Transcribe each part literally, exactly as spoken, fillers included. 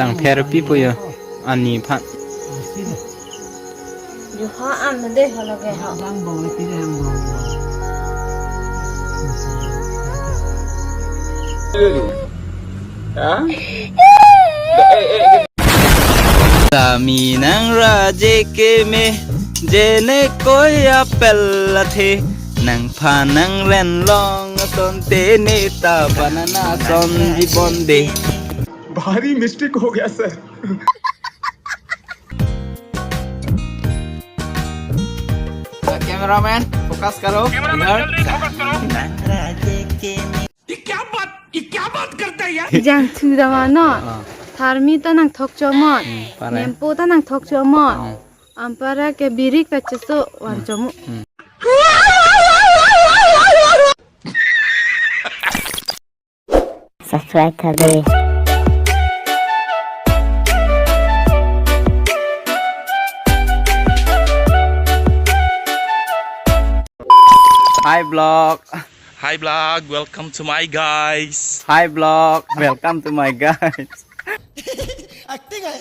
Tang pher pi po yo. Ani phan. Yo ha am de ha lage ha. Sami nang raje ke me, jene koi apel athe, nang pha nang ren long son te ne ta banana son ji bonde. भारी मिस्टेक हो गया sir. Cameraman, focus करो। Cameraman, जल्दी focus करो। ये क्या बात, ये क्या बात करता है यार? Jangthu dama no. Ah. Tharmi ta nangthok chomon. Hmm, pare. Nempo ta nangthok chomon. Hmm. Ampara ke birik ta cheso van chomo. Hmm. Subscribe tha de. Hi vlog. Hi vlog, welcome to my guys. Hi vlog, welcome to my guys. Acting hai.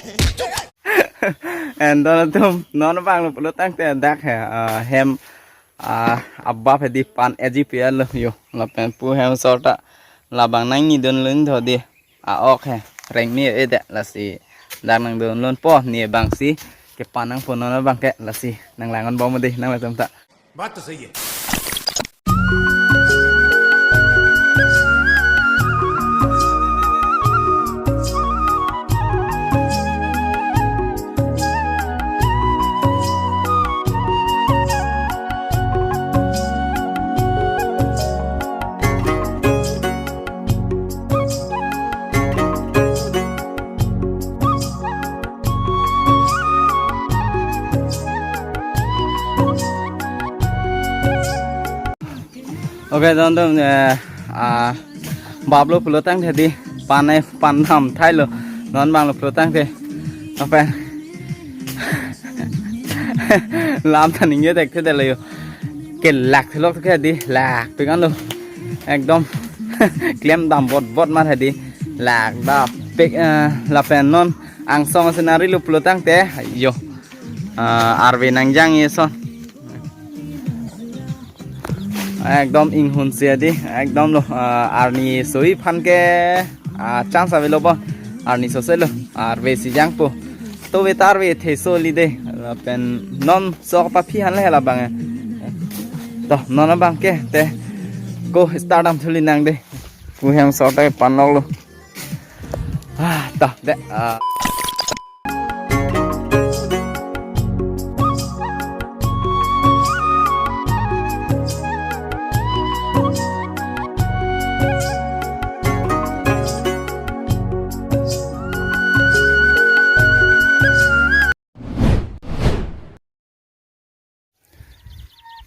And don atum non abang lo pulo tangte dak he, ah, hem, ah, abap he di pan eji pian lo yo. Lapen pu hem sorta labang nangni dun lun tho di. A ok he. Reng ni e de lasi. Dak nang dun lun po ni bang si. Kepan nang po non abang ke lasi. Nang langon bom di nang latum ta. बात तो सही है। Okay, don atum, eh, ah, bap lo pulo tangte di, pan e, pan dam thai lo, non abang lo pulo tangte, apa, lam than ingye dek the de lo yo, ke lak thelok ke di, lak pik an lo, ekdom, klem dam bot bot mar he di, lak dam pik, eh, lapen non, angsong scenery lo pulo tangte, yo, ah, arve nangjang ye son. Ekdom inghun si adi, ekdom lo, ah, arni soi aphan ke, ah, chance avelo bo, arni sose lo, arve si jang po. To ve ta arve the so li de, lapen non sok pa phi han le labang e. To, non abang ke, te, ko start dam thuli nang de. Pu hem sorta ke pan lok lo. Ah, to, de, ah.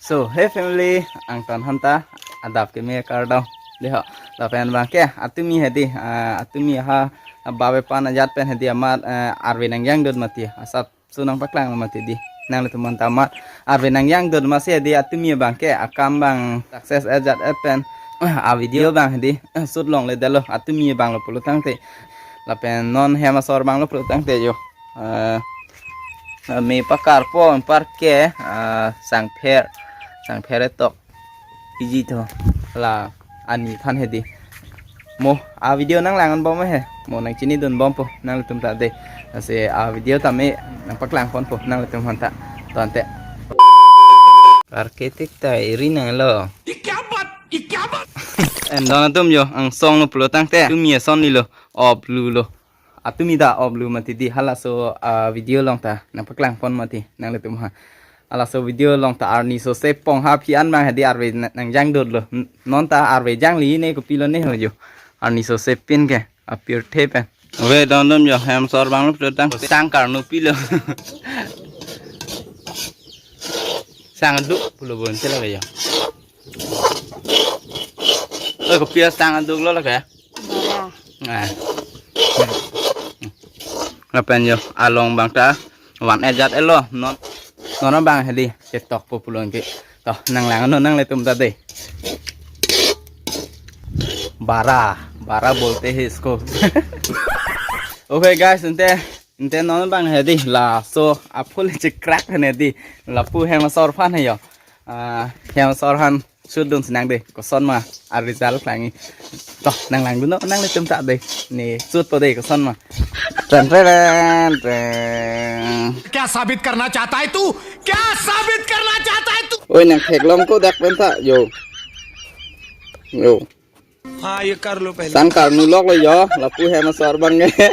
So, hey family, angtan hanta, adap ke me kardom. Deho, lapen abang ke, atumi hedi, ah, atumi ha, babe pan ajat pen hedi amat, eh, arve nangjang dot mati, asap so nangpaklang mati di, nanglitum aphan ta amat, arve nangjang dot masi hedi atumi abang ke, akam abang success ajat pen, a video abang hedi, shoot longle detlo, atumi abang lo pulo tangte, lapen non hem asor abang lo pulo tangte yo. Eh, me pakar po, anpar ke, eh, sangpher, sangpher etok. Iji tho, la ani aphan hedi. Mo, a video nang langon bom he. Mo nang chini dun bom po, nanglitum ta de. Lasi a video ta me nangpaklang pon po, nanglitum aphan ta. To ante. Arketik ta iri nang lo. ये क्या बात, ये क्या बात? And don atum yo, angsong lo pulo tangte, tumi ason li lo, op lu lo. Atumi ta op lu mati di halaso, ah, video along ta nangpaklang pon mati nanglitum ha. Halaso video along ta arni sose pong ha phi an abang hedi arve na-, nangjang dot lo. N-, non ta arve jang li ne kopilo ne ho yo. Arni sose pin ke apir the pen. Ave don atum yo hem sor abang lo pulo tang sang karnu pilo. Sang duk pulo bon sila yo. Oi, kopi asang aduk lo lake? Bara. Ah. Lapen yo, along abang ta van ajat etlo, non, non abang hedi, ketok po pulo ke. To, nang lang, non nanglitum ta de. Bara, bara bolte hai isko. Okay guys, ante, ante non abang hedi, laso aphu le chikrak hedi, lapu hem asor aphan he yo. Ah, hem asor aphan shoot dunsi nang dei, koson ma a result klangji. To, nang langdun non, nanglitum ta dei. Ne shoot po dei, koson ma. Tren, tren, tren. क्या साबित करना चाहता है तू? क्या साबित करना चाहता है तू? Oi, nang theklong ko dak pen ta, yo. Yo. हाँ, ये कर लो पहले। Sang karnu lok lo yo, lapu hem asor abang ke.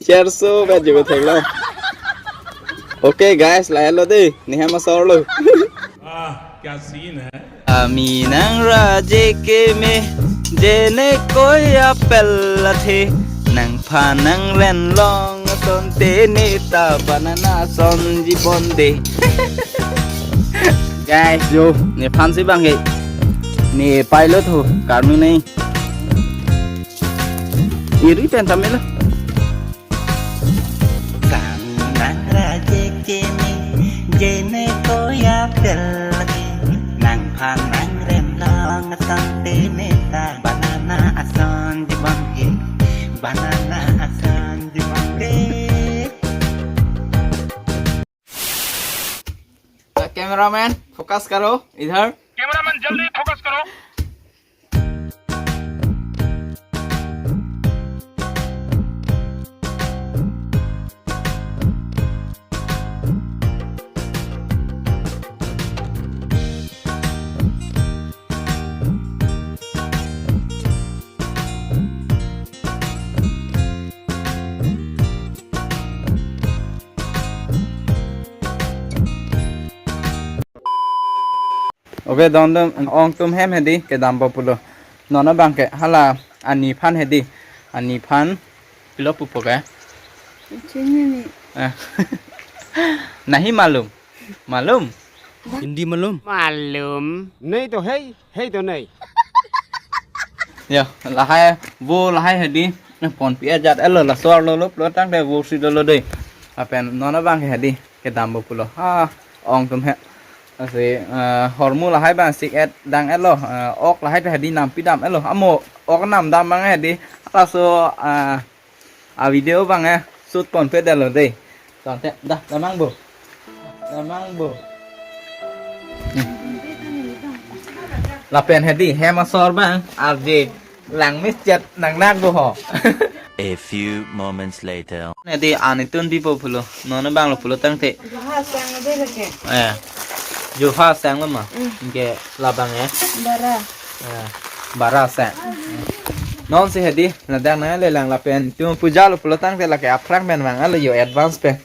Cherso bet jo theklong. Okay guys, lahelo dei, ne hem asor lo. वाह, क्या सीन है। Ami nang raje keme, jene koya pelathe, nangphan nangren long asonte neta banana ason jibon dei. Guys, yo, nephan si abang ke. Ne pilot ho, karnu nei. Iri pen tame lo. Sang nang raje keme, jene koya pelathe, nangphan nangren long asonte neta banana ason jibon dei, banana ason jibon dei. Cameraman, focus karo, idhar. Cameraman, जल्दी फोकस करो। Okay, don dun, ong atum hem hedi kedampo pulo. Non abang ke hala ani aphan hedi. Ani aphan pilo pupo ke? Chini ni. Eh. Nahi malum. Malum? Hindi malum? Malum. Nahi to hai, hai to nahi. Yo, lahai, vo lahai hedi. Ponpi ajat elo, laso arlo lo pulo tangte vo si dolo dei. Lapen non abang ke hedi kedampo pulo. Ha, ong atum he. Lasi, eh, hormu lahai abang sik-et dang elo, eh, ok lahai ta hedi nampi dam elo. Amo ok namdam abang hedi. Laso, eh, a video abang, eh, shoot ponpe detlo dei. Tangte, dah, damnang bo. Damnang bo. Hmm. Lapen hedi, hem asor abang, R J. Langmesen nangnak do ho. A few moments later. Hedi ani tun bipo pulo. Non abang lo pulo tangte. Juha sang ade lake. Eh. Juha sang lo ma. Mm. Ke labang ya. Bara. Eh. Bara sang. Non si hedi ladak nanglelang lapen tu puja lo pulo tangte lake aphrang pen mang alo yo advance pen.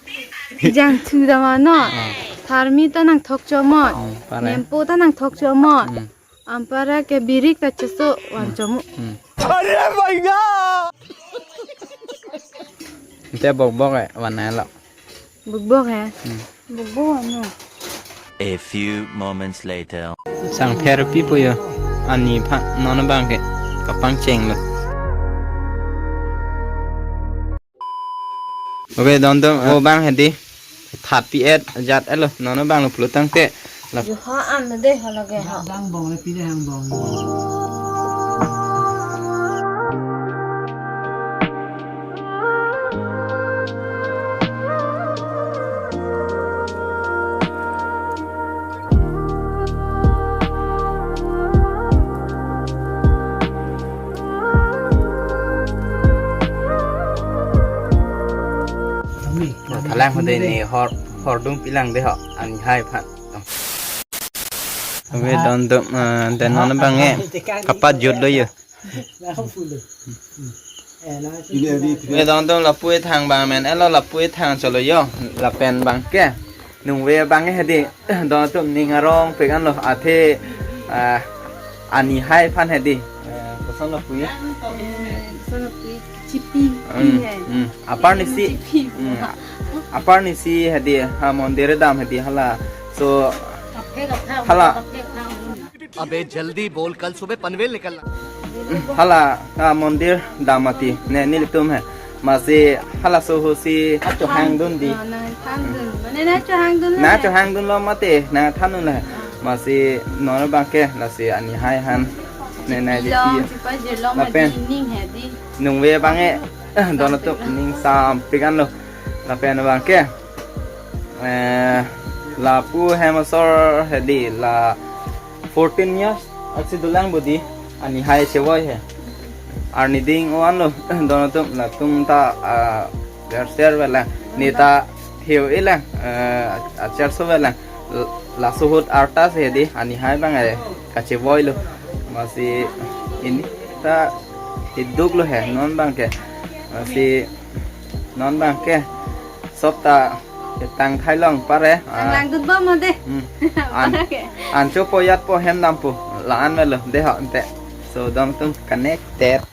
Jangthu dama no. Ah. Tharmi ta nangthok chomot. Hmm, pare. Nempo ta nangthok chomot. Hmm. Ampara ke birik ta cheso van chomu. Hmm. Are bhaiya! Ante bokbok eh, van nai lo. Bokbok eh? Hmm. Bokbok ano? A few moments later. Sang therapy po yo. Ani aphan non abang ke kapangcheng lo. Okay, don dun, vo abang hedi. Thatpi-et ajat elo, non abang lo pulo tangte. La- Juha an de halage ha. Dang bong le pile hang bong. Thalang hode ni hor, hordung pilang de ho, ani hai aphan. Oke, don dun, eh, den non abang eh, kapajut lo yo. Ini, ini, ini. Eh, don dun lapu-i thang abang men, elo lapu-i thang cholo yo, lapen abang ke. Nungve abang hedi, don atum ning arong pekan lo athe, ah, ani hai aphan hedi. Eh, koson lapu-i? Koson lapu-i, chipi, hmm, hai. Hmm. Apar nisi, chipi. Hmm. Apar nisi hedi, ha mondir dam hedi hala. So, kaprek kaprek, hala. Kaprek kaprek. अबे जल्दी बोल, कल सुबह पनवेल निकलना। Hala, ah, mondir dam mati, ne, nelitum he. Masi hala sohu si achohang dun di. Ah, nangthan dun. Mane nangchohang dun le. Nangchohang dun lo mati, nangthan dun le. Masi non abang ke, lasi ani hai aphan. Ne, ne, di. Long, di. Di pa je long, lapen. Di ning hedi. Nungve abang ke don atum ningsam pik anlo. Lapen abang ke, eh, lapu hem asor hedi la fourteen years aksi dolang budi, ani hai chevoi he. Arni ding-o anlo don atum, latum ta, ah, ber ser velang. Ne ta hiu ilang, eh, acher so velang. Laso ahut arta si hedi ani hai abang ke kachevoilo. Amatsi pini ta hiduk lo he non abang ke. Amatsi non abang ke sop ta tang thai long pare. Ah, Langdut bom mo de. Hmm. An, Oke. Ancho po yat po hem dampo. La-an melo de ho ante. So don atum connected.